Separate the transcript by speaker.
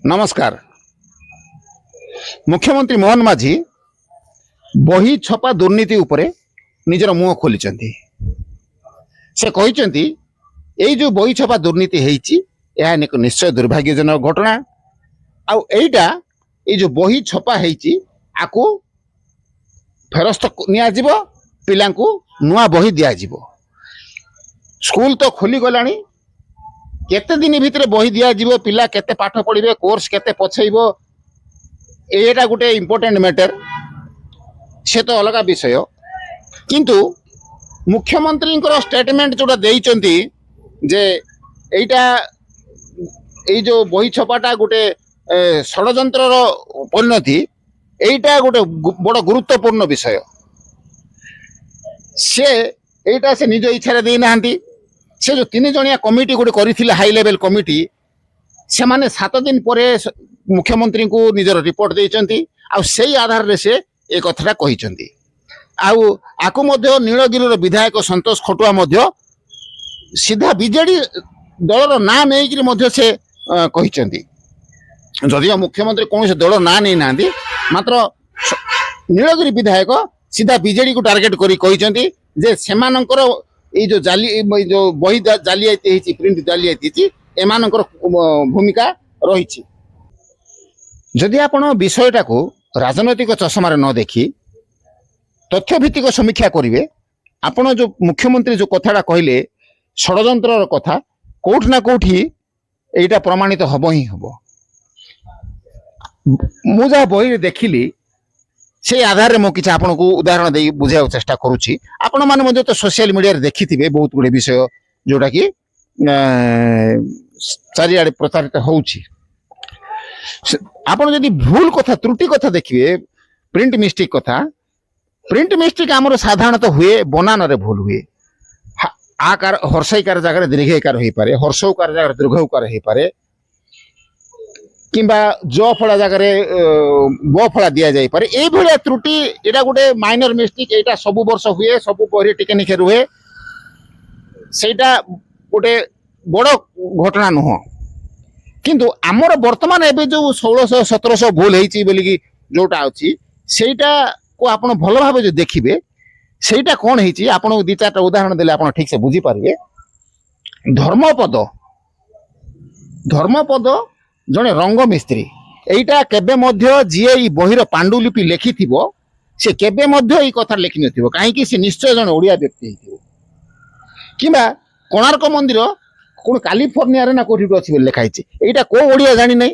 Speaker 1: ନମସ୍କାର। ମୁଖ୍ୟମନ୍ତ୍ରୀ ମୋହନ ମାଝୀ ବହି ଛପା ଦୁର୍ନୀତି ଉପରେ ନିଜର ମୁହଁ ଖୋଲିଛନ୍ତି। ସେ କହିଛନ୍ତି, ଏଇ ଯୋଉ ବହି ଛପା ଦୁର୍ନୀତି ହେଇଛି, ଏହା ଏକ ନିଶ୍ଚୟ ଦୁର୍ଭାଗ୍ୟଜନକ ଘଟଣା। ଆଉ ଏଇଟା, ଏଇ ଯୋଉ ବହି ଛପା ହେଇଛି, ଆକୁ ଫେରସ୍ତ ନିଆଯିବ, ପିଲାଙ୍କୁ ନୂଆ ବହି ଦିଆଯିବ। ସ୍କୁଲ ତ ଖୋଲିଗଲାଣି, କେତେ ଦିନ ଭିତରେ ବହି ଦିଆଯିବ, ପିଲା କେତେ ପାଠ ପଢିବେ, କୋର୍ସ କେତେ ପଛେଇବ, ଏଇଟା ଗୋଟେ ଇମ୍ପୋର୍ଟାଣ୍ଟ ମ୍ୟାଟର। ସେ ତ ଅଲଗା ବିଷୟ। କିନ୍ତୁ ମୁଖ୍ୟମନ୍ତ୍ରୀଙ୍କର ଷ୍ଟେଟମେଣ୍ଟ ଯୋଉଟା ଦେଇଛନ୍ତି ଯେ ଏଇଟା, ଏଇ ଯୋଉ ବହି ଛପାଟା ଗୋଟେ ଷଡ଼ଯନ୍ତ୍ରର ପରିଣତି, ଏଇଟା ଗୋଟେ ବଡ଼ ଗୁରୁତ୍ୱପୂର୍ଣ୍ଣ ବିଷୟ। ସେ ଏଇଟା ସେ ନିଜ ଇଚ୍ଛାରେ ଦେଇନାହାନ୍ତି। ସେ ଯୋଉ 3 ଜଣିଆ କମିଟି ଗୋଟେ କରିଥିଲେ, ହାଇ ଲେଭେଲ କମିଟି, ସେମାନେ 7 ଦିନ ପରେ ମୁଖ୍ୟମନ୍ତ୍ରୀଙ୍କୁ ନିଜର ରିପୋର୍ଟ ଦେଇଛନ୍ତି। ଆଉ ସେଇ ଆଧାରରେ ସେ ଏ କଥାଟା କହିଛନ୍ତି। ଆଉ ଆକୁ ମଧ୍ୟ ନୀଳଗିରିର ବିଧାୟକ ସନ୍ତୋଷ ଖଟୁଆ ମଧ୍ୟ ସିଧା ବିଜେଡି ଦଳର ନାଁ ନେଇକରି ମଧ୍ୟ ସେ କହିଛନ୍ତି। ଯଦିଓ ମୁଖ୍ୟମନ୍ତ୍ରୀ କୌଣସି ଦଳ ନାଁ ନେଇନାହାନ୍ତି, ମାତ୍ର ନୀଳଗିରି ବିଧାୟକ ସିଧା ବିଜେଡିକୁ ଟାର୍ଗେଟ କରି କହିଛନ୍ତି ଯେ ସେମାନଙ୍କର ଏଇ ଯୋଉ ଜାଲି, ଏଇ ଯୋଉ ବହି ଜାଲିଆତି ହେଇଛି, ପ୍ରିଣ୍ଟ ଜାଲିଆତି ହେଇଛି, ଏମାନଙ୍କର ଭୂମିକା ରହିଛି। ଯଦି ଆପଣ ବିଷୟଟାକୁ ରାଜନୈତିକ ଚଷମାରେ ନ ଦେଖି ତଥ୍ୟଭିତ୍ତିକ ସମୀକ୍ଷା କରିବେ, ଆପଣ ଯୋଉ ମୁଖ୍ୟମନ୍ତ୍ରୀ ଯୋଉ କଥାଟା କହିଲେ, ଷଡ଼ଯନ୍ତ୍ରର କଥା, କୋଉଠି ନା କୋଉଠି ଏଇଟା ପ୍ରମାଣିତ ହବ ହିଁ ହବ। ମୁଁ ଯାହା ବହିରେ ଦେଖିଲି, ସେଇ ଆଧାରରେ ମୁଁ କିଛି ଆପଣଙ୍କୁ ଉଦାହରଣ ଦେଇ ବୁଝାଇବାକୁ ଚେଷ୍ଟା କରୁଛି। ଆପଣମାନେ ମଧ୍ୟ ତ ସୋସିଆଲ ମିଡ଼ିଆରେ ଦେଖିଥିବେ ବହୁତ ଗୁଡ଼ିଏ ବିଷୟ, ଯୋଉଟାକି ଚାରିଆଡ଼େ ପ୍ରଚାରିତ ହଉଛି। ଆପଣ ଯଦି ଭୁଲ କଥା, ତ୍ରୁଟି କଥା ଦେଖିବେ, ପ୍ରିଣ୍ଟ ମିଷ୍ଟେକ୍ କଥା, ପ୍ରିଣ୍ଟ ମିଷ୍ଟେକ୍ ଆମର ସାଧାରଣତଃ ହୁଏ, ବନାନରେ ଭୁଲ ହୁଏ। ଆକାର, ହର୍ଷଇକାର ଜାଗାରେ ଦୀର୍ଘଇକାର ହେଇପାରେ, ହର୍ଷଉକାର ଜାଗାରେ ଦୀର୍ଘଉକାର ହେଇପାରେ, କିମ୍ବା ଜ ଫଳା ଜାଗାରେ ବ ଫଳା ଦିଆଯାଇପାରେ। ଏଇଭଳିଆ ତ୍ରୁଟି, ଏଇଟା ଗୋଟେ ମାଇନର ମିଷ୍ଟେକ୍। ଏଇଟା ସବୁ ବର୍ଷ ହୁଏ, ସବୁ ବହିରେ ଟିକେ ନିଖେ ରୁହେ। ସେଇଟା ଗୋଟେ ବଡ଼ ଘଟଣା ନୁହଁ। କିନ୍ତୁ ଆମର ବର୍ତ୍ତମାନ ଏବେ ଯୋଉ 1600 1700 ଭୁଲ ହେଇଛି ବୋଲିକି ଯୋଉଟା ଅଛି, ସେଇଟାକୁ ଆପଣ ଭଲ ଭାବେ ଯଦି ଦେଖିବେ, ସେଇଟା କ'ଣ ହେଇଛି, ଆପଣଙ୍କୁ ଦି ଚାରିଟା ଉଦାହରଣ ଦେଲେ ଆପଣ ଠିକ ସେ ବୁଝିପାରିବେ। ଧର୍ମପଦ, ଧର୍ମପଦ ଜଣେ ରଙ୍ଗ ମିସ୍ତ୍ରୀ। ଏଇଟା କେବେ ମଧ୍ୟ ଯିଏ ଏଇ ବହିର ପାଣ୍ଡୁଲିପି ଲେଖିଥିବ, ସେ କେବେ ମଧ୍ୟ ଏଇ କଥା ଲେଖିନଥିବ। କାହିଁକି? ସେ ନିଶ୍ଚୟ ଜଣେ ଓଡ଼ିଆ ବ୍ୟକ୍ତି ହେଇଥିବ। କିମ୍ବା କୋଣାର୍କ ମନ୍ଦିର କୋଣ କାଲିଫର୍ଣ୍ଣିଆରେ ନା କୋଉଠି ଗୋଟେ ଅଛି ବୋଲି ଲେଖା ହେଇଛି। ଏଇଟା କୋଉ ଓଡ଼ିଆ ଜାଣିନାହିଁ।